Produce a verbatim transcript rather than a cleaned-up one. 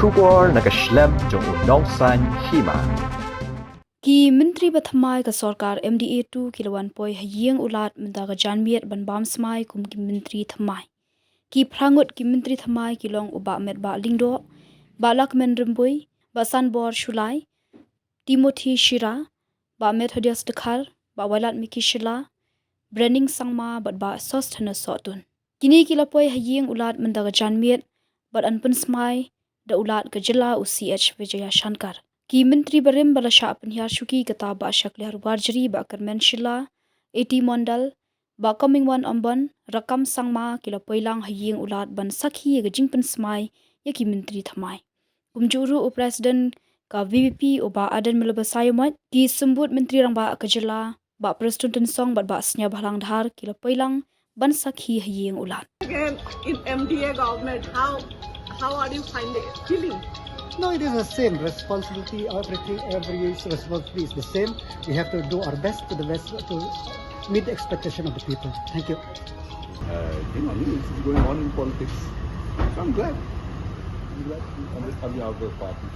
Khubor na ka shlem jong u nongsaiñ hima. Ki myntri ba thymmai ka sorkar M D A two ki la wan poi ha ïing u Lat mynta ka janmiet ban bam smai kum ki myntri thymmai. Ki phra ngut ki myntri thymmai ki long u Bah Metbah Lyngdoh, Bah Lahkmen Rymbui, Bah Sanbor Shullai, Timothy Shira, Bah Methodius Dkhar, Bah Wailadmiki Shylla, Brening Sangma bad Bah Sosthenes Sohtun. Kine ki la poi ha ïing u Lat mynta ka janmiet bad yn pynsmai da u Lat ka jylla u C H Vijayashankar. Ki myntri barim ba la shah pynhiar shuki kata Bah Shakliar Warjri, Bah Kyrmen Shylla, A T Mondal, Bah Comingone Ymbon, Rakkam Sangma ki la poi lang ha ïing u Lat ban sakhi ïa ka jingpynsmai ïa ki myntri thymmai. Kumjuh ruh u President ka V P P u Bah Ardent Miller Basaiawmoit, ki symbud myntri rangbah ka jylla, Bah Prestone Tynsong bad Bah Sniawbhalang Dhar ki la poi lang ban sakhi ha ïing u Lat. Again, in M D A government, how, how are you finding it? Feeling? No, it is the same responsibility. Everything, every responsibility is the same. We have to do our best to the best to meet the expectation of the people. Thank you. Uh, you know, this is going on in politics. So I'm glad. I'm glad I'm just coming out of the party.